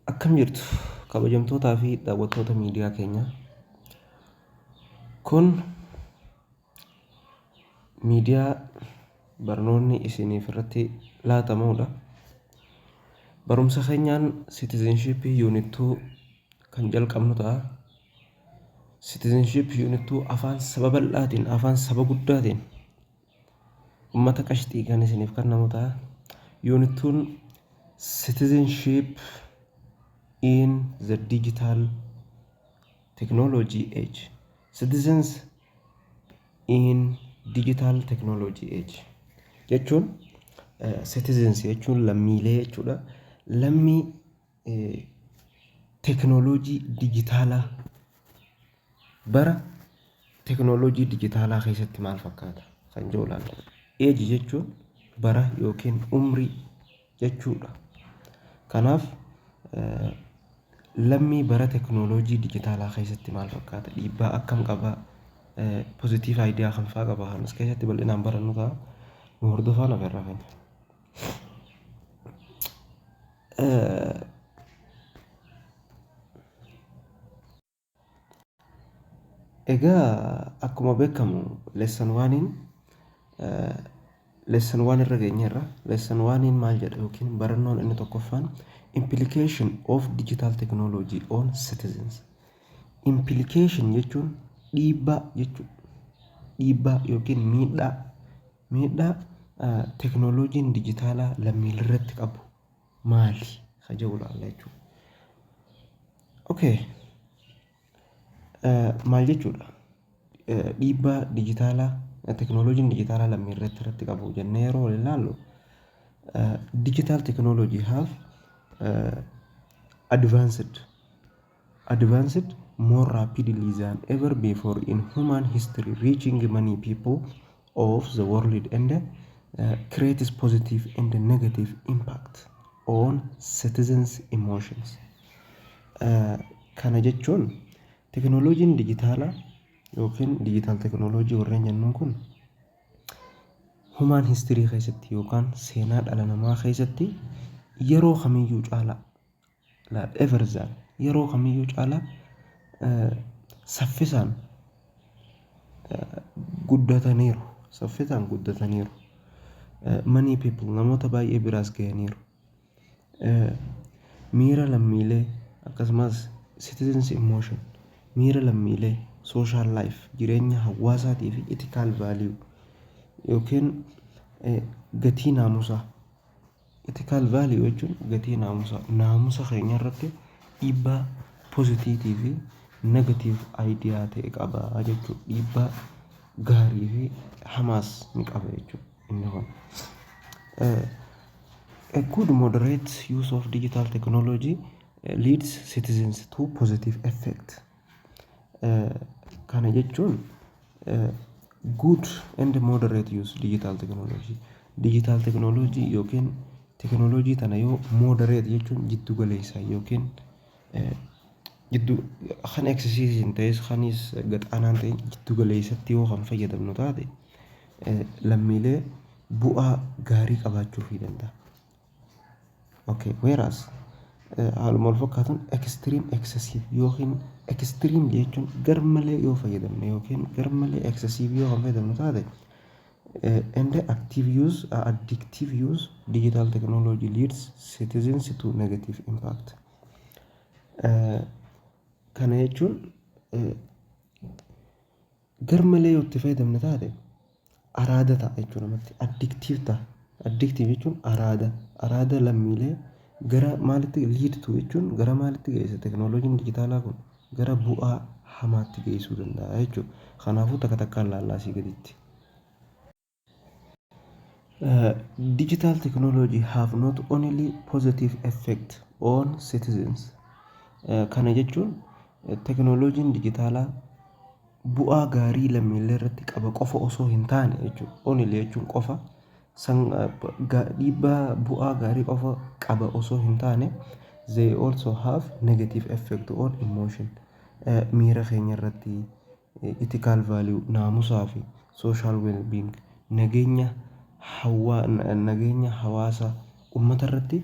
Akkam jirtu kabajamtootaa fi daawwattoota miidiyaa keenyaa. Kun miidiyaa barnoonni isiniif irratti laatamudha. Barumsa keenyaan citizenship unit 2 kan jalqabnu ta'a. Citizenship unit 2 afaan saba bal'aatiin, afaan saba guddaatiin ummata qashxii kan isiniif kennamu ta'a. Unit 2 citizenship in the digital technology age. Citizens in digital technology age jechuun, citizens jechuun lammiilee jechuudha. Lammii teknooloojii dijitaalaa, bara teknooloojii dijitaalaa keessatti maal fakkaata kan jedhu ilaalla. Age jechuun bara yookiin umrii jechuudha. Kanaaf lammii bara teknooloojii dijitaalaa keessatti maal fakkaata? Dhiibbaa akkam qabaa? Positive idea kan fa'aa qaba? Kan as keessatti bal'inaan barannu ta'a. Nu hordofaa nagarraa keenya. Egaa akkuma beekamu lesson oneiin, lesson one irra geenyeerra. Lesson oneiin maal jedha yookiin barannoon inni tokkoffaan implication of digital technology on citizens. Implication jechuun dhiibbaa jechuudha. Dhiibbaa yookiin miidhaa teknooloojiin dijitaalaa lammiilee irratti qabu maali ka jedhu ilaalla jechuudha. Okay. Maal jechuudha? Dhiibbaa dijitaalaa teknooloojiin dijitaalaa lammii irratti qabu jennee yeroo ilaallu, digital technology have advanced more rapidly than ever before in human history, reaching many people of the world and creates positive and negative impact on citizens' emotions. Kana jechuun teknooloojiin dijitaalaa yookiin digital technology warreen jennuun kun human history keessatti yookaan seenaa dhala namaa keessatti yeroo kamiyyuu caalaa, ever than, yeroo kamiyyuu caalaa saffisaan guddataniiru. Saffisaan guddataniiru. Many people, namoota baay'ee biraas gahaniiru. Miira lammiilee akkasumas citizens emotion, miira lammiilee, social life, jireenya hawaasaatii fi ethical value yookiin gatii naamusaa. Ethical value jechuun gatii naamusaa, naamusa keenya irratti dhiibbaa positive fi negative idea ta'e qaba jechuudha. Dhiibbaa gaarii fi hamaas ni qaba jechuudha inni kun. A good moderate use of digital technology leads citizens to positive effect. Kana jechuun good and moderate use digital technology. Digital technology yookiin teknooloojii tana yoo moderate jechuun jiddu galeessa yookiin jiddu kan excessive hin ta'es kanis gad-aanaa hin ta'in, jiddu galeessatti yoo kan fayyadamnu taate, lammiilee bu'aa gaarii qabaachuufii danda'a. Okay, whereas haaluma wal fakkaatuun extreme excessive yookiin extreme jechuun garmalee yoo fayyadamne yookiin garmalee excessive yoo kan fayyadamnu taate and active use addictive use digital technology leads citizens to negative impact. Kana jechuun garmalee yoo itti fayyadamne taate araada ta'a jechuudha namatti, addictive ta'a. Addictive jechuun araada. Araada lammiilee gara maalitti lead to jechuun gara maalitti geessa? Teknooloojiin dijitaalaa kun gara bu'aa hamaatti geessuu danda'a jechuudha. Kanaafuu takka takkaan laallaa asii gaditti. Digital technology have not only positive effect on citizens. Kana jechuun teknooloojiin dijitaalaa bu'aa gaarii lammiilee irratti qaba qofa osoo hin taane jechuudha. Only jechuun qofa, san dhiibbaa bu'aa gaarii qofa qaba osoo hin taane, they also have negative effect on emotion. Miira keenya irratti, ethical value, naamusaa fi social well-being, nageenya hawaa, nageenya hawaasa ummata irratti.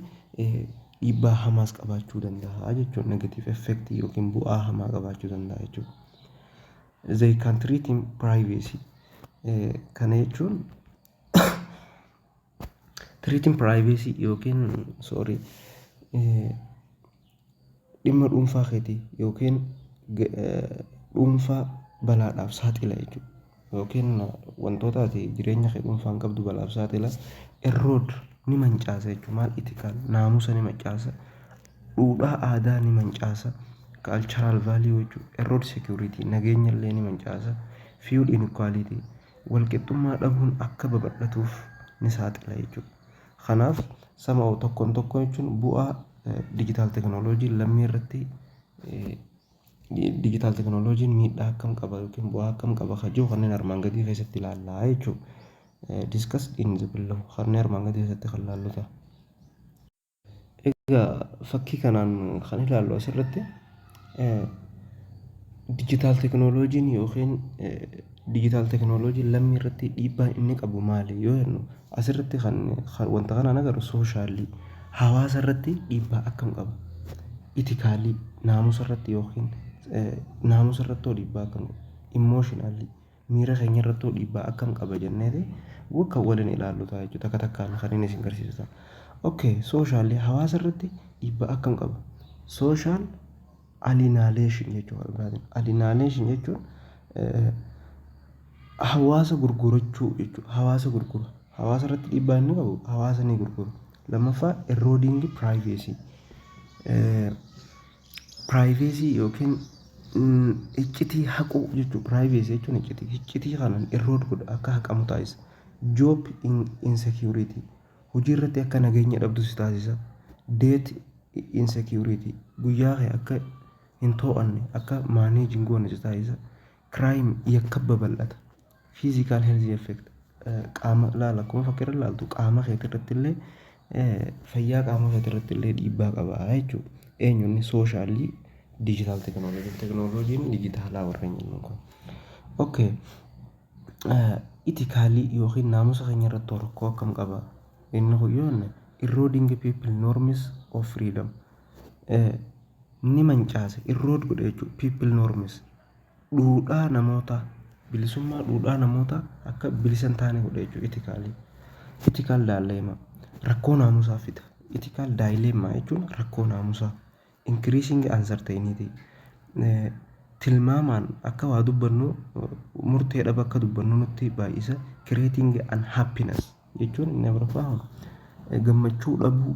Dhiibbaa hamaas qabaachuu danda'a jechuudha. Negative effect yookiin bu'aa hamaa qabaachuu danda'a jechuudha. They can threaten privacy. Kana jechuun threaten privacy yookiin, sorry, dhimma dhuunfaa keetii yookiin dhuunfaa balaadhaaf saaxila jechuudha. Yookiin wantoota ati jireenya kee dhuunfaan qabdu balaaf saaxila. Erode ni mancaasa jechuudha. Maal? Ethical, naamusa ni mancaasa. Duudhaa aadaa ni mancaasa. Cultural value jechuudha. Erode security, nageenya illee ni mancaasa. Fuel inequality, walqixxummaa dhabuun akka babal'atuuf ni saaxila jechuudha. Kanaaf sama tokkoon tokko jechuun bu'aa digital teknooloojiin lammii irratti, digital teknooloojiin miidhaa akkam qaba yookiin bu'aa akkam qaba kan jiru kanneen armaan gadii keessatti ilaallaa jechuudha. Discuss in the below, kanneen armaan gadii keessatti kan ilaallu ta'a. Egaa fakkii kanaan kan ilaallu asirratti digital teknooloojiin yookiin digital teknooloojiin lammii irratti dhiibbaan inni qabu maali yoo jennu, asirratti kan wanta kanaan agarru social, hawaasa irratti dhiibbaa akkam qaba? Ethical, naamusa irratti yookiin naamusa irratti hoo dhiibbaa akkam qaba? Emotional, miira keenya irratti hoo dhiibbaa akkam qaba jenneeti kan waliin ilaallu ta'a jechuudha. Takka takkaan kan inni isin agarsiisu ta'a. Okay, social, hawaasa irratti dhiibbaa akkam qaba? Social alienation jechuudha. Alienation jechuun hawaasa gurgurachuu jechuudha. Hawaasa gurgura. Hawaasa irratti dhiibbaa inni qabu hawaasa ni gurgura. Lammaffaa, eroding privacy. Privacy yookiin iccitii haquu jechuudha. Privacy jechuun iccitii. Iccitii kanaan erode godha, akka haqamu taasisa. Job insecurity, hojii irratti akka nageenya dhabdu si taasisa. Data insecurity, guyyaa kee akka hin to'anne, akka manage hin goone si taasisa. Crime, yakka babal'ata. Physical health effect, qaama laala, akkuma fakkiirra ilaaltu qaama keetii irratti illee, fayyaa qaama keetii irratti illee dhiibbaa qaba jechuudha. Eenyuun? Social digital teknooloojiin, teknooloojiin dijitaalaa warreen jennuun kun. Okay. Ethical yookiin naamusa keenya irratti rakkoo akkam qaba? Inni kun yoo jenne, eroding people norms of freedom, ni mancaase, erode godhe jechuudha. People norms, duudhaa namootaa, bilisummaa duudhaa namootaa akka bilisa hin taane godhe jechuudha. Ethical, ethical dilemma, rakkoo naamusaa fida. Ethical dilemma jechuun rakkoo naamusaa. Increasing uncertainty, tilmaamaan akka waa dubbannu, murtee dhaba akka dubbannu nutti baay'isa. Creating unhappiness jechuun inni afuraffaa gammachuu dhabuu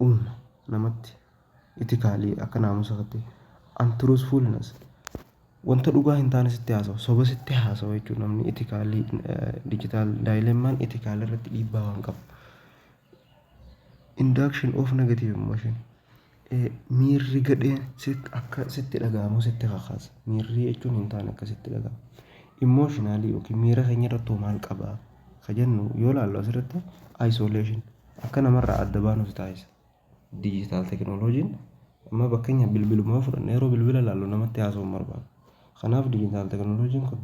uuma namatti, ethical, akka naamusaatti. Untruthfulness, wanta dhugaa hin taane sitti haasawu, soba sitti haasawu jechuudha namni. Ethical, digital dilemmaan ethical irratti dhiibbaa waan qabu. Induction of negative emotion, miirri gadheen akka sitti dhaga'amu sitti kakaasa. Miirri jechuun hin taane akka sitti dhaga'amu. Emotional yookiin miira keenya irratti hoo maal qabaa ka jennu yoo ilaallu, asirratti isolation, akka namarraa adda baanu si taasisa. Digital teknooloojiin amma fakkeenya bilbiluma fudhanne, yeroo bilbila ilaallu namatti haasa'uu hin barbaadu. Kanaaf digital teknooloojiin kun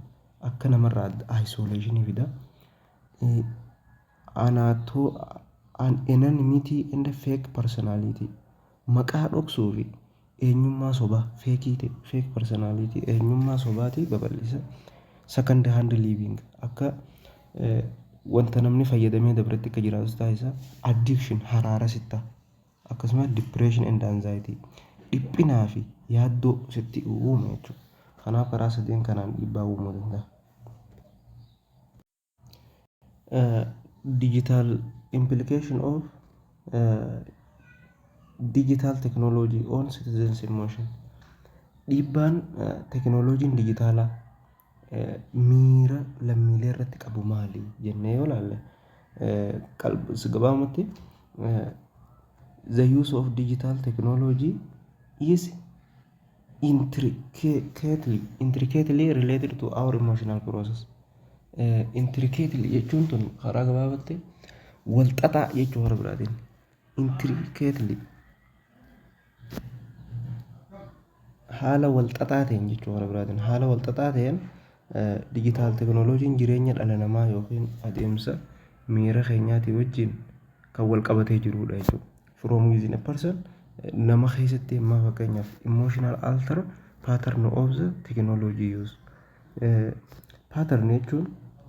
akka namarraa adda isolation fida. Anaatoo anonymity and fake personality, maqaa dhoksuu fi eenyummaa sobaa, fake ta'e, fake personality, eenyummaa sobaatii babal'isa. Second hand living, akka wanta namni fayyadamee dabretti akka jiraatu taasisa. Addiction, haraara sitta. Akkasumas depression and anxiety, dhiphinaa fi yaaddoo sitti uuma jechuudha. Kanaaf karaa sadeen kanaan dhiibbaa uumuu danda'a. Digital implication of digital technology on citizens emotion, dhiibbaan teknooloojiin dijitaalaa miira lammiilee irratti qabu maali jennee yoo ilaalle, gabaabumatti the use of digital technology is intricately related to our emotional process. Intricately jechuun tun karaa gabaabatti wal xaxaa jechuu karaa biraatiin. Intricately, haala wal xaxaa ta'een jechuu karaa biraatiin, haala wal xaxaa ta'een digital teknooloojiin jireenya dhala namaa yookiin adeemsa miira keenyaatii wajjin kan wal qabatee jirudha jechuudha. From within a person, nama keessatti ammaa fakkeenyaaf emotional alter pattern of the technology use. Pattern jechuun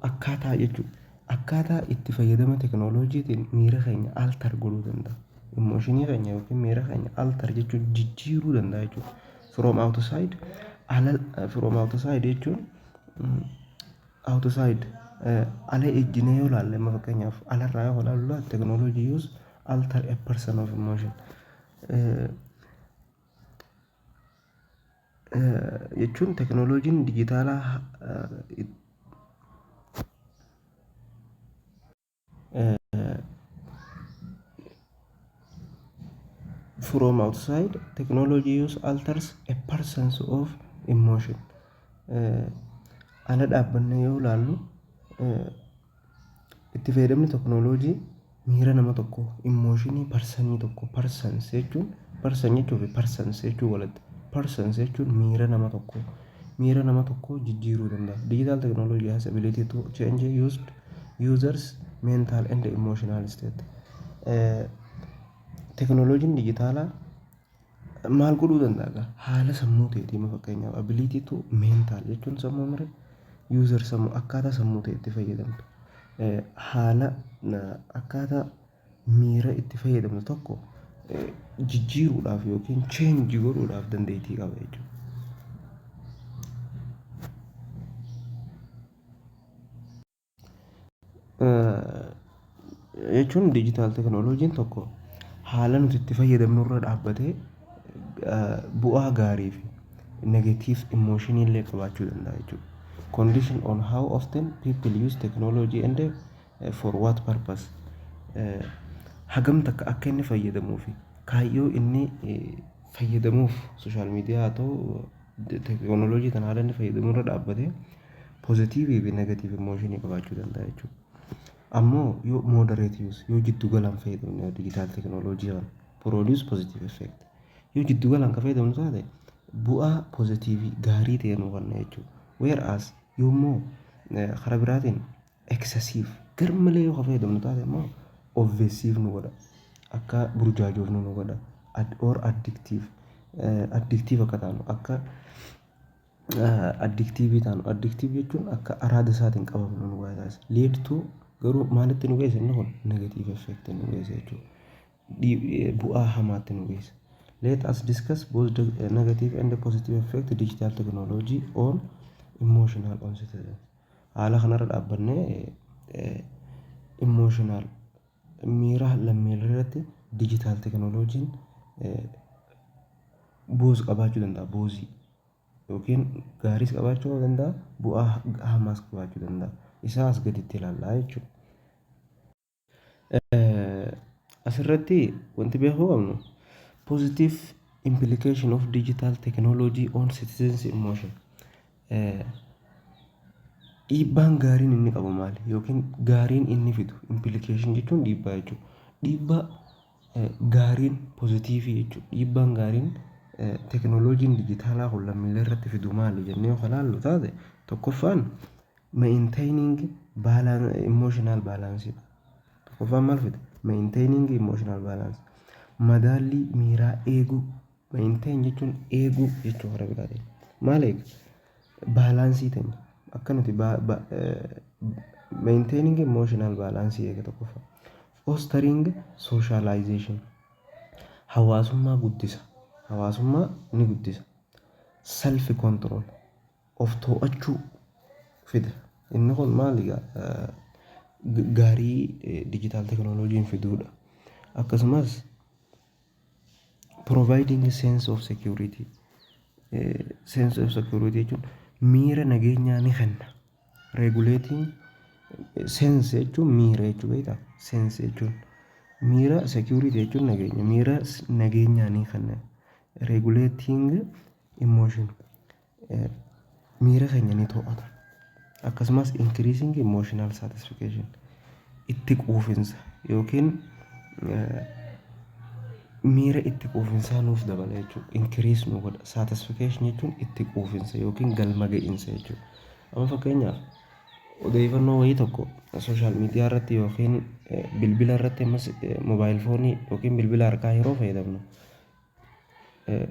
akkaataa jechuudha. Akkaataa itti fayyadama teknooloojiitiin miira keenya alter godhuu danda'a. Emotionii keenya yookiin miira keenya alter jechuun jijjiiruu danda'a jechuudha. From outside, ala, from outside jechuun outside, ala ejjinee yoo ilaalle, amma fakkeenyaaf alarraa yoo ilaallu, technology use alter a person of emotion. Jechuun teknooloojiin dijitaalaa from outside technology use alters a person's of emotion. Ala dhaabbannee yoo ilaallu, itti fayyadamni teknooloojii miira nama tokkoo, emotionii personii tokko, persons jechuun person jechuu fi persons jechuu walitti, persons jechuun miira nama tokkoo jijjiiruu danda'a. Digital technology has ability to change used users mental and emotional state. Teknooloojiin dijitaalaa maal godhuu danda'a? Haala sammuu ta'eetiin, fakkeenyaaf ability to mental jechuun sammuu mire user sammuu akkaataa sammuu ta'e itti fayyadamtu, haala akkaataa miira itti fayyadamtu tokko jijjiiruudhaaf yookiin change godhuudhaaf dandeettii qaba jechuudha. Jechuun digital teknooloojiin tokko haala nuti itti fayyadamnu irra dhaabbatee bu'aa gaarii fi negative emotionii illee qabaachuu danda'a jechuudha. Condition on how often people use technology and for what purpose. Hagam takka akka inni fayyadamuu fi kaayyoo inni fayyadamuuf, social media haa ta'u teknooloojii kana haala inni fayyadamu irra dhaabbatee positive fi negative emotionii qabaachuu danda'a jechuudha. Ammoo yoo moderate use, yoo jiddu galaan fayyadamne, digital teknooloojii kana produce positive effect. Yoo jiddu galaan kan fayyadamnu taate bu'aa positive gaarii ta'e nu kenna jechuudha. Whereas yoommoo karaa biraatiin excessive, garmalee yoo fayyadamnu taate immoo obsessive nu godha. Akka burjaajoofnu nu godha. Or addictive, addictive akka taanu, akka addictive taanu. Addictive jechuun akka araada isaatiin qabamnu nu taasisa. Lead to garuu maalitti nu geessa inni kun? Negative effect nu geessa jechuudha. Bu'aa hamaatti nu geessa. Let us discuss both the negative and the positive effect digital technology on emotional on citizens. Haala kanarra dhaabbannee emotional, miira lammiilee irratti digital teknooloojiin both qabaachuu danda'a. Bothii yookiin gaariis qabaachuu danda'a, bu'aa hamaas qabaachuu danda'a. Isaa as gaditti ilaallaa jechuudha. Asirratti wanti beekuu qabnu positive implication of digital technology on citizens emotion. Dhiibbaan gaariin inni qabu maali? Yookiin gaariin inni fidu, implication jechuun dhiibbaa jechuudha. Dhiibbaa gaariin positive jechuudha. Dhiibbaan gaariin teknooloojiin dijitaalaa kun lammiilee irratti fidu maali jennee yoo ilaallu taate, tokkoffaan maintaining emotional balance. Tokkoffaan maal fida? Maintaining emotional balance. Madaallii miiraa eeguu. Maintain jechuun eeguu jechuu karaa biraatiin. Maal eega? Balanceii teenya. Akka nuti maintaining emotional balance eega tokkoffaa. Fostering socialization. Hawaasummaa guddisa. Hawaasummaa ni guddisa. Self control. Of to'achuu fida. Inni kun maali egaa? Gaarii digital teknooloojiin fiduudha. Akkasumas providing sense of security. Sense of security jechuun miira nageenyaa ni kenna. Regulating sense jechuun miira jechuu beektaa? Sense jechuun miira, security jechuun nageenya. Miira nageenyaa ni kenna. Regulating emotion, miira keenya ni to'ata. Akkasumas increasing emotional satisfaction, itti quufinsa yookiin miira itti quufinsaa nuuf dabala jechuudha. Increase nu godha. Satisfaction jechuun itti quufinsa yookiin galma ga'iinsa jechuudha. Amma fakkeenyaaf odeeffannoo wayii tokko social media irratti yookiin Bilbila irratti ammas mobile phone yookiin bilbila harkaa yeroo fayyadamnu,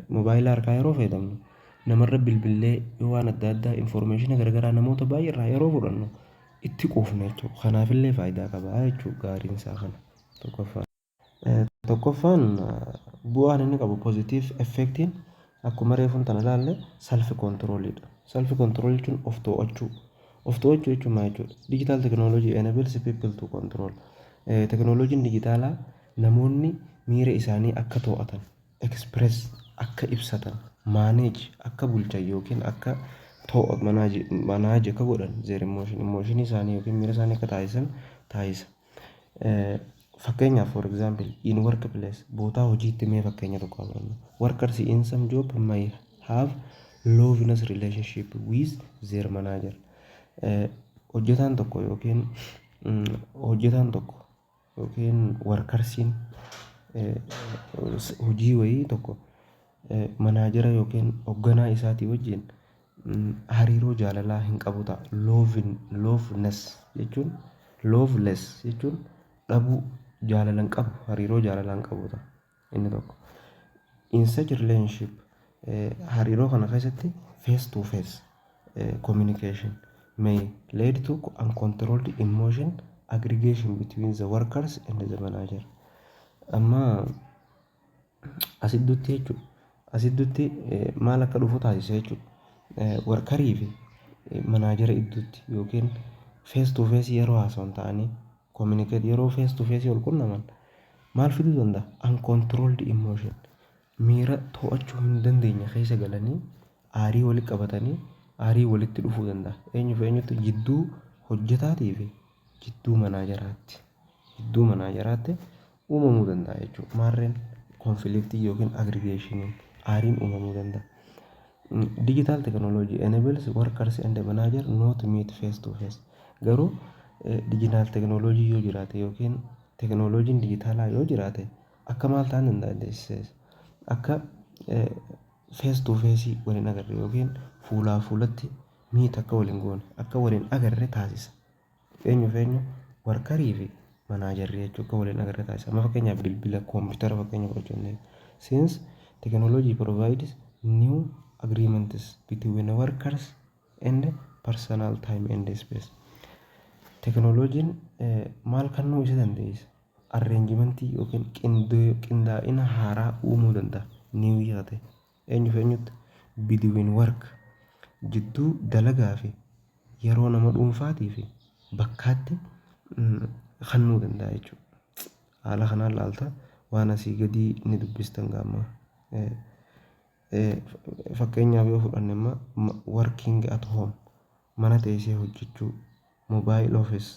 mobaayila harkaa yeroo fayyadamnu, namarra bilbillee yoo waan adda addaa information garaagaraa namoota baay'ee irraa yeroo fudhannu itti quufna jechuudha. Kanaafillee faayidaa qaba jechuudha gaariin isaa kana tokkoffaan. Tokkoffaan bu'aan inni qabu, positive effectiin, akkuma reefuun tana ilaalle, self controliidha. Self control jechuun of to'achuu. Of to'achuu jechuun maal jechuudha? Digital technology enables people to control. Teknooloojiin dijitaalaa namoonni miira isaanii akka to'atan, express akka ibsatan, manage akka bulchan yookiin akka manage akka godhan their emotion, emotionii isaanii yookiin miira isaanii akka taasisan taasisa. Fakkeenyaaf, for example, in workplace, bootaa hojiitti mee fakkeenya tokko haa fudhannu. Workers in some job may have loveless relationship with their manager. Hojjetaan tokko yookiin workersiin hojii wayii tokko manager yookiin hoogganaa isaatii wajjin hariiroo jaalalaa hin qabu ta'a. Loveless jechuun, loveless jechuun dhabuu, jaalala hin qabu, hariiroo jaalalaa hin qabu ta'a inni tokko. In such relationship, hariiroo kana keessatti, face to face communication may lead to uncontrolled emotion aggregation between the workers and the manager. Amma asittutti jechuudha. Asittutti maal akka dhufu taasisa jechuudha. Workerii fi manager gidduutti yookiin face to face yeroo haasawan ta'anii communicate yeroo face to face wal quunnaman maal fiduu danda'a? Uncontrolled emotion, miira to'achuu hin dandeenye keessa galanii aarii walitti qabatanii aarii walitti dhufuu danda'a. Eenyuuf eenyutti? Jidduu hojjetaatii fi jidduu manageraatti. Jidduu manageraatti uumamuu danda'a jechuudha. Maarreen conflictii yookiin aggressioniin, aariin uumamuu danda'a. Digital technology enables workers and manager not meet face to face. Garuu digital technology yoo jiraate yookiin teknooloojiin dijitaalaa yoo jiraate akka maal ta'an danda'a? Akka face to face waliin agarre yookiin fuulaa fuulatti meet akka waliin goone, akka waliin agarre taasisa. Eenyuuf eenyu? Workerii fi managerri jechuudha, akka waliin agarre taasisa. Amma fakkeenyaaf bilbila koompitara fakkeenya fudhachuu dandeenya. Since technology provides new agreements between workers and personal time and space. Teknooloojiin maal kennuu isa dandeessisa? Arrangementii yookiin qindaa'ina haaraa uumuu danda'a. New ta'e eenyuuf eenyutti? Between work, jidduu dalagaa fi yeroo nama dhuunfaatii fi bakkaatti kennuu danda'a jechuudha. Haala kanaan ilaalta, waan asii gadii ni dubbistan gaama. Fakkeenyaaf yoo fudhanne, amma working at home, mana teessee hojjechuu, mobile office,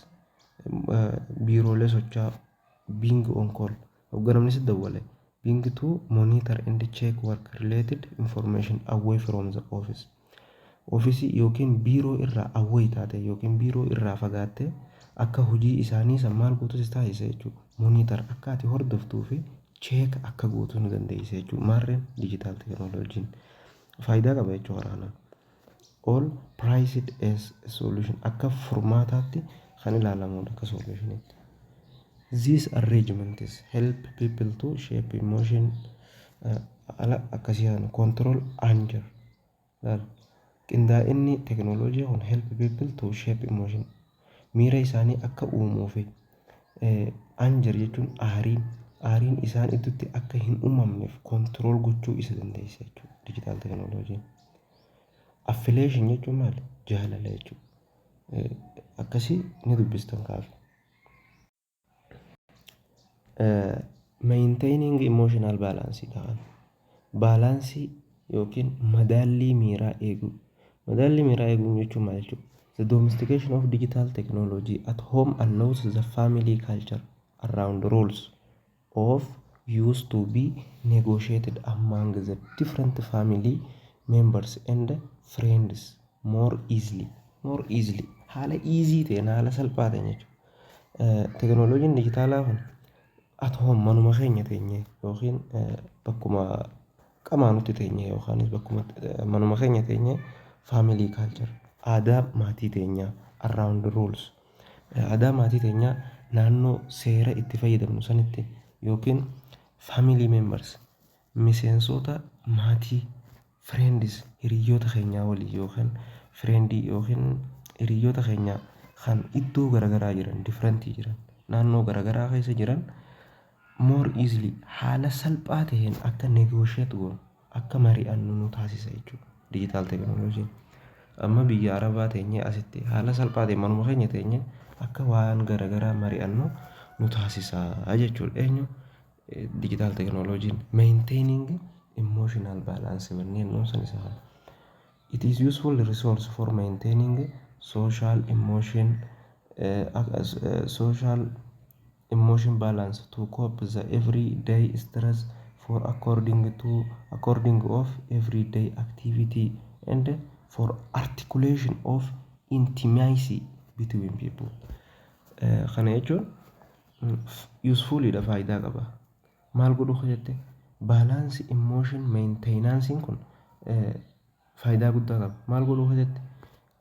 biiroolee socho'aa, being on call, hogga namni si dawwale, being to monitor and check work related information away from the office. Ofiisii yookiin biiroo irraa away taate yookiin biiroo irraa fagaattee akka hojii isaanii san maal gootu si taasisa jechuudha. Monitor akka ati hordoftuu fi check akka gootu nu dandeessisa jechuudha. Maarreen digital teknooloojiin faayidaa qaba jechuudha karaa kanaan. All priced as a solution, akka furmaataatti kan ilaalamudha, akka solutioniitti. These arrangements help people to shape emotion ala akkasii kana control anger. Laal, qindaa'inni teknooloojii kun help people to shape emotion, miira isaanii akka uumuu fi anger jechuun aariin isaan idduutti akka hin uumamneef control gochuu isa dandeessa jechuudha digital teknooloojiin. Affiliation jechuun maali? Jaalala jechuudha. Akkasii ni dubbistan kaafi. Maintaining emotional balance dha. Balancii yookiin madaallii miiraa eeguu. Madaallii miiraa eeguu jechuun maal jechuudha? The domestication of digital technology at home allows the family culture around rules of use to be negotiated among the different family members and friends more easily. More easily. Haala easy ta'een, haala salphaa ta'een jechuudha. Teknooloojiin dijitaalaa kun at home, manuma keenya teenyee yookiin bakkuma qamaanutti teenyee yookaanis bakkuma manuma keenya teenyee family culture, aadaa maatii teenyaa, around rules, aadaa maatii teenyaa Naannoo seera itti fayyadamnu sanitti yookiin family members, miseensota maatii, friends, hiriyoota keenyaa waliin yookiin friendii yookiin hiriyoota keenya kan iddoo garaagaraa jiran, differentii jiran, naannoo garaagaraa keessa jiran, more easily, haala salphaa ta'een akka negotiate goonu, akka mari'annu nu taasisa jechuudha digital teknooloojiin. Amma biyya Arabaa teenyee asitti haala salphaa ta'een manuma keenya teenyee akka waan garaagaraa mari'annu nu taasisa jechuudha. Eenyu? Digital teknooloojiin. Maintaining emotional balance wanneen nuun san isa kana. It is useful resource for maintaining social emotion balance, to cope the everyday stress, for according of everyday activity and for articulation of intimacy between people. Kana jechuun usefulidha, faayidaa qaba. Maal godhuu keessatti? Balance emotion maintenance kun faayidaa guddaa qaba. Maal godhuu keessatti?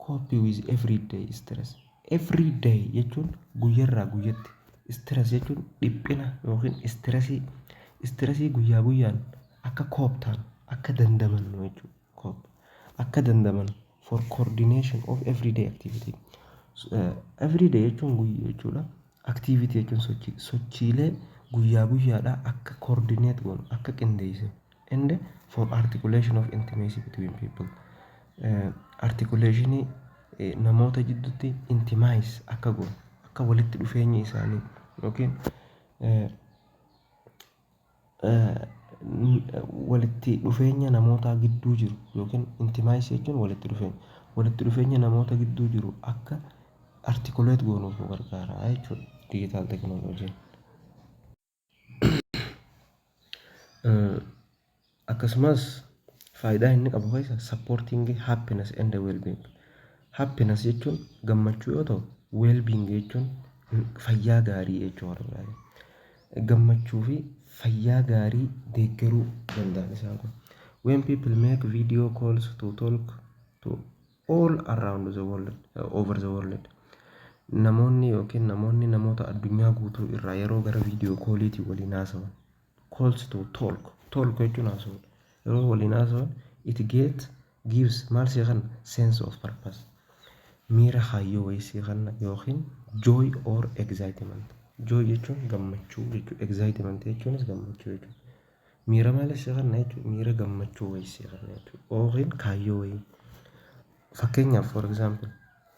Cope with everyday stress. Everyday jechuun guyyarraa guyyatti. Stress jechuun dhiphina yookiin stressii. Stressii guyyaa guyyaan akka cope ta'an, akka dandamannu jechuudha. Cope, akka dandamannu, for coordination of everyday activity. Everyday jechuun guyyaa jechuudha. Activity jechuun sochii. Sochiilee guyyaa guyyaadhaa akka coordinate goonu, akka qindeessinu, and for articulation of intimacy between people. Articulationii namoota jidduutti intimacy akka goonu, akka walitti dhufeenyi isaanii yookiin walitti dhufeenya namoota gidduu jiru, yookiin intimacy jechuun walitti dhufeenya namoota gidduu jiru akka articulate goonuuf nu gargaara jechuudha digital teknooloojiin. Akkasumas faayidaa inni qabu keessa supporting happiness and well-being. Happiness jechuun gammachuu yoo ta'u, well-being jechuun fayyaa gaarii jechuudha. Gammachuu fi fayyaa gaarii deeggaruu danda'an isaan kun. When people make video calls to talk to all around the world, over the world. Namoonni yookiin namoonni namoota addunyaa guutuu irraa yeroo gara video calliitiin waliin haasawan. Calls to talk. Talk jechuun haasa'uudha. Yeroo waliin haasawan, it get gives, maal see kenna? Sense of purpose. Miira kaayyoo wayii see kenna yookiin joy or excitement. Joy jechuun gammachuu jechuudha. Excitement jechuunis gammachuu jechuudha. Miira maal see kenna jechuudha? Miira gammachuu wayii see kenna jechuudha. Yookiin kaayyoo wayii. Fakkeenyaaf, for example,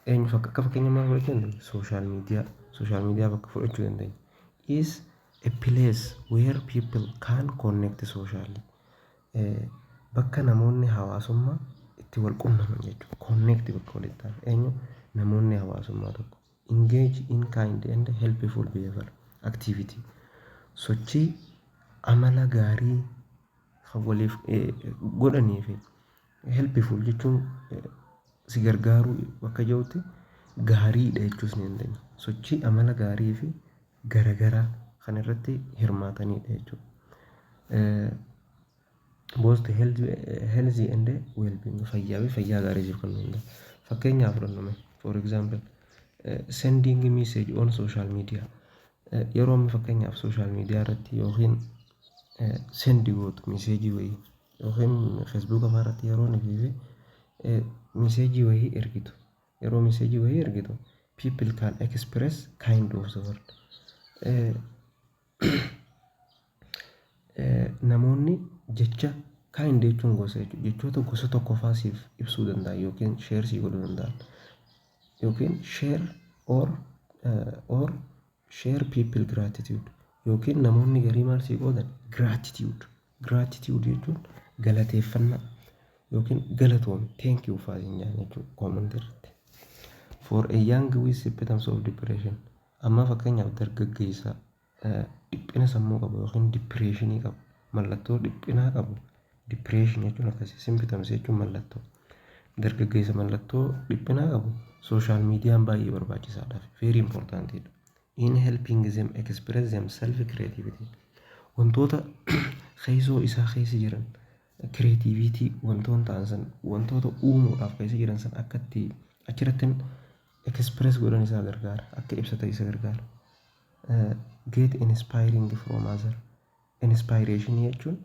eenyu akka fakkeenya maal fudhachuu dandeenya? Social media. Social media bakka fudhachuu dandeenya. Is a place where people can connect socially. Bakka namoonni hawaasummaa itti wal qunnaman jechuudha. Connect bakka walitti ta'an. Eenyu? Namoonni hawaasummaa tokko. Engage in kind and helpful behavior activity. Sochii amala gaarii kan waliif godhanii fi helpful jechuun si gargaaruu bakka jirutti gaariidha jechuus ni dandeenya. Sochii amala gaarii fi garagaraa kan irratti hirmaatanidha jechuudha. Both healthy and well-being, fayyaa fi fayyaa gaarii siif kennuu danda'a. Fakkeenyaaf fudhannu, for example, sending message on social media. Yeroo amma fakkeenyaaf social media irratti yookiin send gootu messageii wayii yookiin Facebooka fa'aa irratti yeroo fi messageii wayii ergitu, yeroo messageii wayii ergitu, people can express kind of the word. Namoonni jecha kind jechuun gosa jechuudha. Jechoota gosa tokko fa'aa siif ibsuu danda'an yookiin share sii godhuu danda'an yookiin share or share people gratitude, yookiin namoonni garii maal sii qoodan? Gratitude. Gratitude jechuun galateeffannaa yookiin galatoomi, thank you fa'aa siin jedhan jechuudha commentii irratti. For a young with symptoms of depression, amma fakkeenyaaf dargaggeessa dhiphina sammuu qabu yookiin depressionii qabu, mallattoo dhiphinaa qabu. Depression jechuun akkasii, symptoms jechuun mallattoo. Dargaggeessa mallattoo dhiphinaa qabu social mediaan baay'ee barbaachisaadha, very importantidha. In helping them express themselves creativity, wantoota keessoo isaa keessa jiran, creativity wantoota ta'an san, wantoota uumuudhaaf keessa jiran san akka itti achirratti express godhan isaa gargaara, akka ibsatan isa gargaara. Get inspiring from other. Inspiration jechuun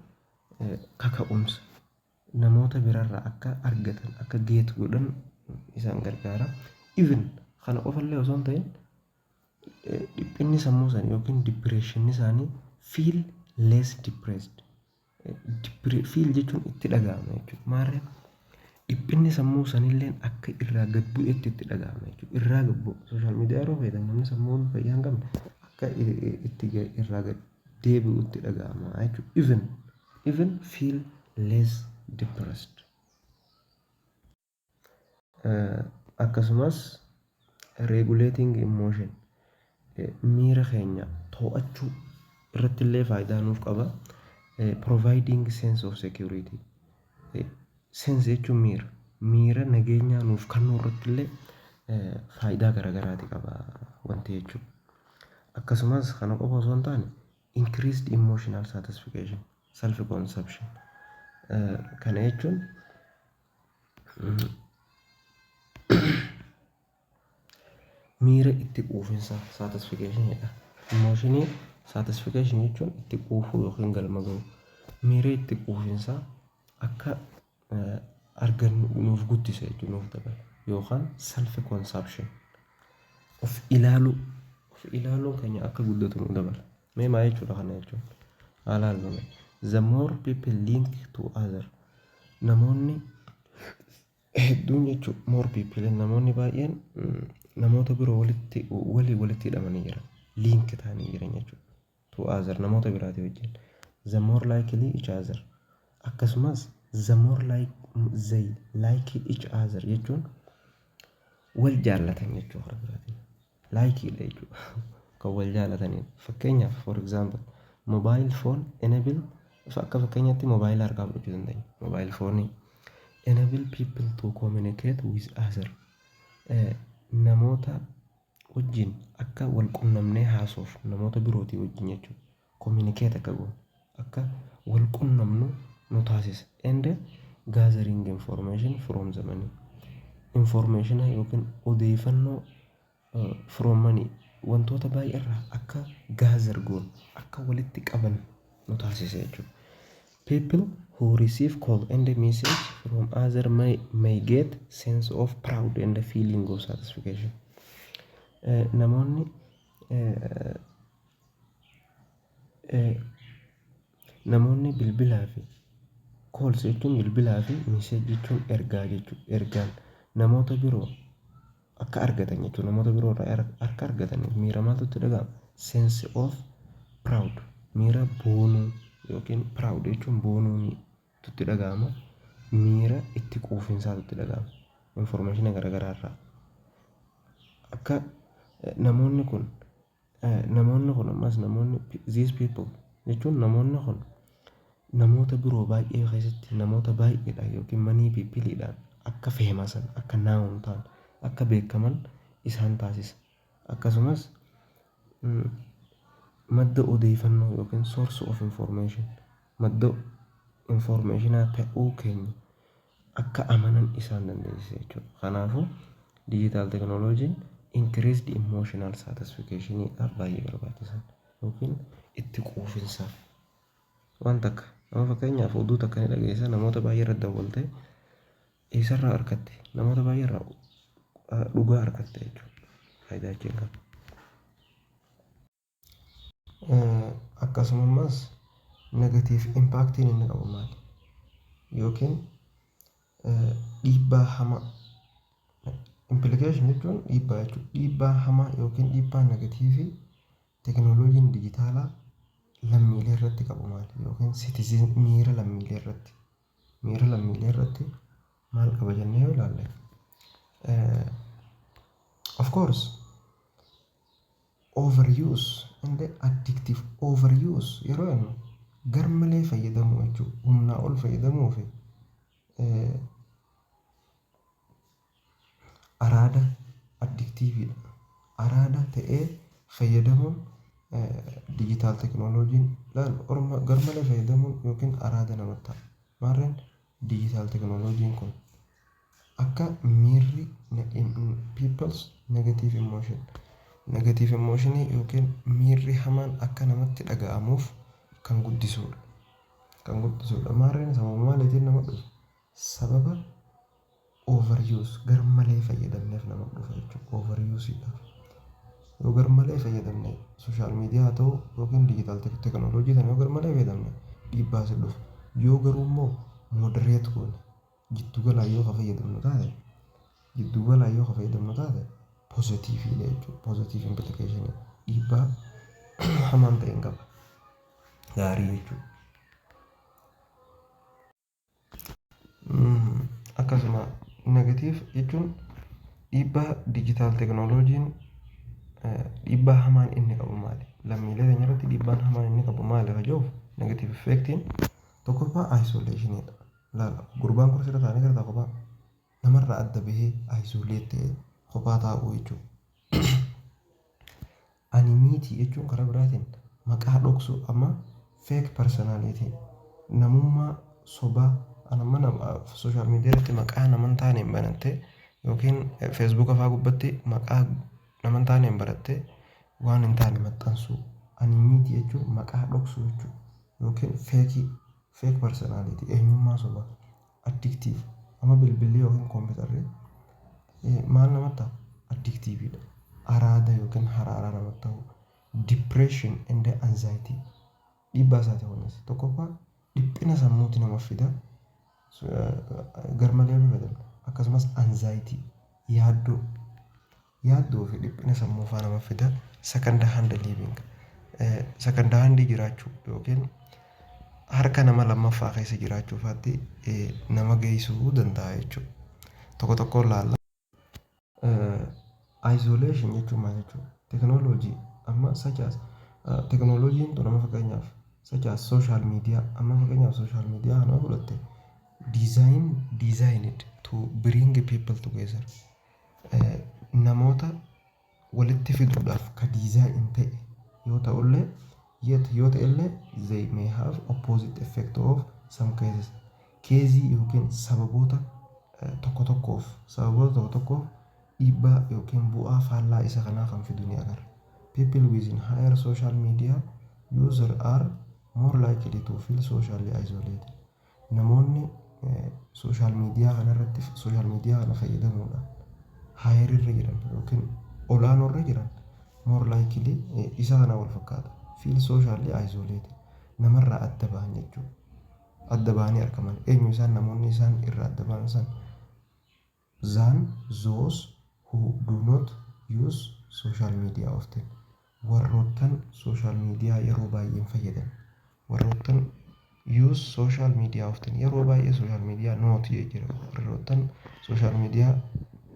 kaka'umsa namoota birarraa akka argatan, akka get godhan isaan gargaara. Even kana qofallee osoo hin ta'in, dhiphinni sammuu isaanii yookiin depression isaanii feel less depressed. Feel jechuun itti dhaga'ama jechuudha. Maarree dhiphinni sammuu sanillee akka irraa gad bu'etti itti dhaga'ama jechuudha. Irraa gad bu'u. Social media yeroo fayyadamu namni sammuun fayyaa hin qabne akka itti irraa gad deebi'u itti dhaga'ama jechuudha. Even feel less depressed. Akkasumas regulating emotion, miira keenya to'achuu irratti illee faayidaa nuuf qaba. Providing sense of security. Sense jechuun miira. Miira nageenyaa nuuf kennuu irratti illee faayidaa garaagaraati qaba wanti jechuudha. Akkasumas kana qofa osoo hin taane, increased emotional satisfaction, self consumption. Kana jechuun miira itti quufinsa satisfaction jedha. Emotionii satisfaction jechuun itti quufuu yookiin galma ga'uu. Miira itti quufinsaa akka argannu nuuf guddisa jechuudha, nuuf dabala. Yookaan self consumption, of ilaaluu, of ilaaluun keenya akka guddatu nu dabala. Mee maal jechuudha kana jechuun? Haa ilaallu. The more people link to other, namoonni hedduun jechuudha, more people, namoonni baay'een namoota biroo walitti walii walitti hidhamanii jiran, link ta'anii jiran jechuudha. To other, namoota biraatii wajjin. The more likely each other, akkasumas the more like they like each other jechuun wal jaallatan jechuudha karaa biraatiin. Likeiidha jechuudha kan wal jaallatanidha. Fakkeenyaaf, for example, mobile phone enable, akka fakkeenyaatti moobaayila harkaa fudhachuu dandeenya. Mobile phone enable people to communicate with other, namoota wajjin akka wal qunnamnee haasofnu, namoota birootii wajjin jechuudha. Communicate akka goonu, akka wal qunnamnu nu taasisa. And gathering information from the many. Information yookiin odeeffannoo from many, wantoota baay'ee irraa akka gather goonu, akka walitti qaban nu taasisa jechuudha. People who receive call and message from other may get sense of proud and feeling of satisfaction. Namoonni namoonni bilbilaa fi calls jechuun bilbilaa fi message jechuun ergaa jechuudha. Ergaan namoota biroo akka argatan jechuudha. Namoota biroo irraa akka argataniif miira maaltu itti dhaga'ama? Sense of proud, miira boonuu yookiin proud jechuun boonuun itti dhaga'ama. Miira itti quufinsaatu itti dhaga'ama. Information garaagaraa irraa. Akka namoonni kun ammas namoonni, these people jechuun namoonni kun namoota biroo baay'ee keessatti, namoota baay'eedhaan yookiin many peopleiidhaan akka famousan, akka known ta'an, akka beekaman isaan taasisa. Akkasumas madda odeeffannoo yookiin source of information, madda informationaa ta'uu keenya akka amanan isaan dandeessisa jechuudha. Kanaafuu digital teknooloojiin increased emotional satisfactioniidhaaf baay'ee barbaachisaadha yookiin itti quufinsaaf. Waan takka nama, fakkeenyaaf oduu takka ni dhageessa, namoota baay'ee irratti dawwaltee eessarraa argatte? Namoota baay'ee irraa dhugaa argatte jechuudha. Faayidaa achiin qaba. Akkasumas negative impactiin inni qabu maali? Yookiin dhiibbaa hamaa, implication jechuun dhiibbaa jechuudha. Dhiibbaa hamaa yookiin dhiibbaa negativeii teknooloojiin dijitaalaa lammiilee irratti qabu maali? Yookiin citizen miira lammiilee irratti, miira lammiilee irratti maal qaba jennee yoo ilaalle, of course overuse and addictive. Overuse yeroo jennu garmalee fayyadamuu jechuudha. Humnaa ol fayyadamuu fi araada addictiveiidha. Araada ta'ee fayyadamuun digital teknooloojiin garmalee fayyadamuun yookiin araada namatti ta'a. Maarreen digital teknooloojiin kun akka miirri people's negative emotion Negative emotionii yookiin miirri hamaan akka namatti dhaga'amuuf kan guddisudha. Kan guddisudha. Maarreen sababa maaliitiin nama dhufa? Sababa overuse, garmalee fayyadamneef nama dhufa jechuudha. Overuseidhaaf. Yoo garmalee fayyadamne, social media haa ta'u yookiin digital technology kana yoo garmalee fayyadamne, dhiibbaa si dhufa. Yoo garuu immoo moderate goone, jiddu galaan yoo ka fayyadamnu taate, jiddu galaan yoo ka fayyadamnu taate, positiveiidha jechuudha. Positive implicationii, dhiibbaa hamaan ta'e hin qaba. Gaarii jechuudha. Akkasuma negative jechuun dhiibbaa digital technologyn dhiibbaa hamaan inni qabu maali? Lammiilee keenya irratti dhiibbaan hamaan inni qabu maali? Ka jedhuuf negative effectiin tokkoffaa isolationiidha. Laala, gurbaan kursi irra taa'anii gara kophaa namarraa adda bahee isolate ta'ee kophaa taa'uu jechuudha. Anonymity jechuun karaa biraatiin maqaa dhoksuu, amma fake personality, namummaa sobaa. Amma nama social media irratti maqaa nama hin taaneen banattee yookiin Facebooka fa'aa gubbatti maqaa nama hin taaneen barattee waan hin taane maxxansuu. Anonymity jechuun maqaa dhoksuu jechuudha. Yookiin fake personality, eenyummaa sobaa. Addictive, amma bilbilli yookiin kompiitarri maal namatti ta'a? Addictiveiidha. Araada yookiin haraaraa namatti ta'u. Depression and anxiety dhiibbaa isaati kunis. Tokkoffaa dhiphina sammuuti nama fida. Garmalee fayyadamna. Akkasumas anxiety, yaaddoo fi dhiphina sammuu fa'aa nama fida. Second hand living, second hand jiraachuu yookiin harka nama lammaffaa keessa jiraachuu fa'aatti nama geessuu danda'a jechuudha. Tokko tokkoon laalla. Isolation jechuun maal jechuudha? Teknooloojii amma such as teknooloojiin tun amma fakkeenyaaf such as social media, amma fakkeenyaaf social media kana fudhatte, designed to bring people together, namoota walitti fiduudhaaf ka design ta'e yoo ta'ullee, yet yoo ta'ellee, they may have opposite effect of some cases, caseii yookiin sababoota tokko tokkoof, sababoota tokko tokkoof dhiibbaa yookiin bu'aa faallaa isa kanaa kan fidu ni agarra. People within higher social media user are more likely to feel socially isolated. Namoonni social media kanarratti, social media kana fayyadamuudhaan higher irra jiran yookiin olaanoo irra jiran, more likely isa kana wal fakkaata. Feel socially isolated, namarraa adda ba'an jechuudha. Adda ba'anii argaman. Eenyu isaan? Namoonni isaan irraa adda ba'an san than those who do not use social media often. Warroottan social media yeroo baay'ee hin fayyadamne. Warroottan use social media often, yeroo baay'ee social media not jira. Warroottan social media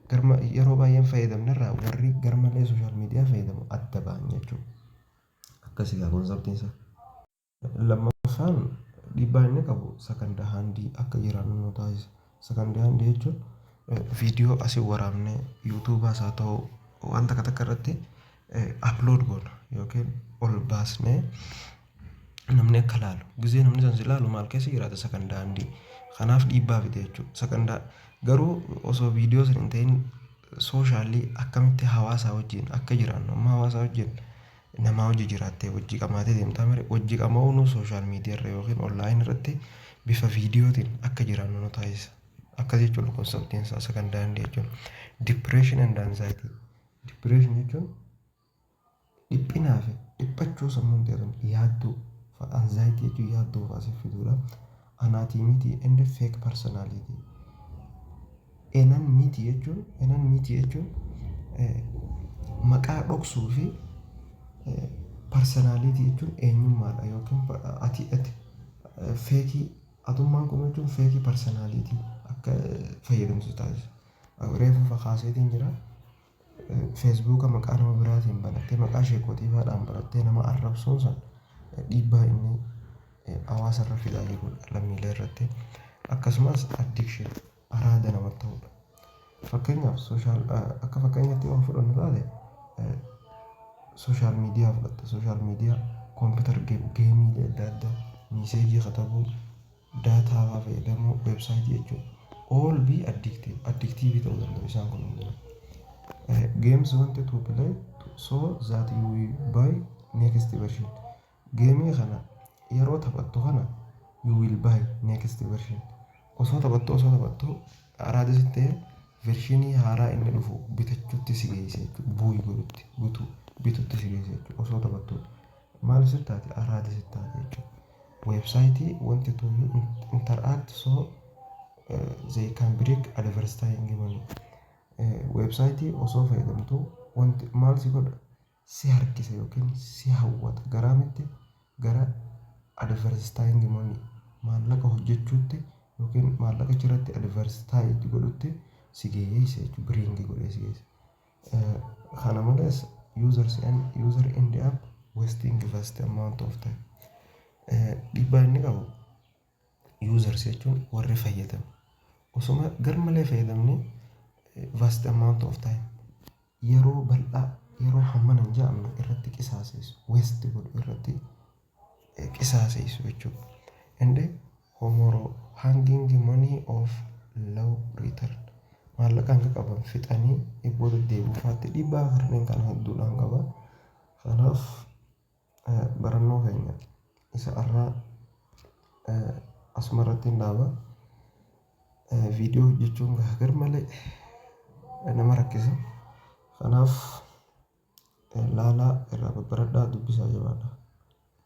garma yeroo baay'ee hin fayyadamne irraa warri garmalee social media fayyadamu adda ba'an jechuudha. Akkasii gaa conceptiin isaa. Lammaffaan dhiibbaa inni qabu second handii akka jiraannu nu taasisa. Second handii jechuun viidiyoo asii waraabnee YouTubeaas haa ta'u waan takka takka irratti upload goona yookiin ol baasnee namni akka laalu. Gizee namni san si laalu maal keessa jiraata? Second handii. Kanaaf dhiibbaa fide jechuudha. Second garuu osoo viidiyoo sana hin ta'in socially akkamitti hawaasaa wajjin akka jiraannu, amma hawaasaa wajjin namaa hojii jiraattee hojii qamaatee deemtaa mire, hojii qama'uun social media irra yookiin online irratti bifa viidiyootiin akka jiraannu nu taasisa. Akkas jechuudha conceptiin isaa second handii jechuun. Depression and anxiety. Depression jechuun dhiphinaa fi dhiphachuu sammuun ta'e, yaaddoo, anxiety jechuun yaaddoo fa'aa siif fiduudha. Anonymity and fake personality. Anonymity jechuun maqaa dhoksuu fi personality jechuun eenyummaadha yookiin ati fakeii atummaan kun jechuun fakeii personality akka fayyadamtu taasisa. Reefu fakaaseetiin jira. Facebooka maqaa nama biraatiin banattee, maqaa sheekotii fa'aadhaan banattee nama arrabsuun sun dhiibbaa inni hawaasa irra fidaa jirudha lammiilee irratti. Akkasumas addiction, araada namatti ta'udha. Fakkeenyaaf social, akka fakkeenyaatti yoo fudhannu taate, social media fudhatta. Social media, computer gameiilee adda addaa, messageii katabuu, data fa'aa fayyadamuu, websiteii jechuudha. All be addictive, addictiveii ta'uu danda'u isaan kun hundinuu. Games wanted to play to so that you will buy next version. Gameii kana yeroo taphattu kana, you will buy next version. Osoo taphattu araada sitti ta'e, versionii haaraa inni dhufu bitachuutti si geesse jechuudha. Buy godhutti bitutti si geesse jechuudha. Osoo taphattu maal sitti taate? Araada sitti taate jechuudha. Websiteii wanti to interact so they can bring advertising money. Websiteii osoo fayyadamtu wanti maal si godha? Si harkisa yookiin si hawwata. Garaamitti? Gara advertising money, maallaqa hojjechuutti yookiin maallaqa achirratti advertise godhutti si geesse jechuudha. Bring godhee si geesse. Kana malees, users and user end up wasting vast amount of time. Dhiibbaa inni qabu, users jechuun warri fayyadamu. Osuma garmalee fayyadamne, vast amount of time, yeroo bal'aa, yeroo hammana hin jedhamne irratti qisaaseessu, waste godhu, irratti qisaaseessu jechuudha. And hemorrhaging money of low return, maallaqa hanga qaban fixanii dhibboo deddeebi'uufaatti dhiibbaa kanneen kana hedduudhaan qaba. Kanaaf barannoo keenya isa har'aa asuma irratti hin dhaaba. Viidiyoo hojjechuun garmalee nama rakkisa. Kanaaf laalaa, irraa babbaradhaa, dubbisaa, jabaadhaa.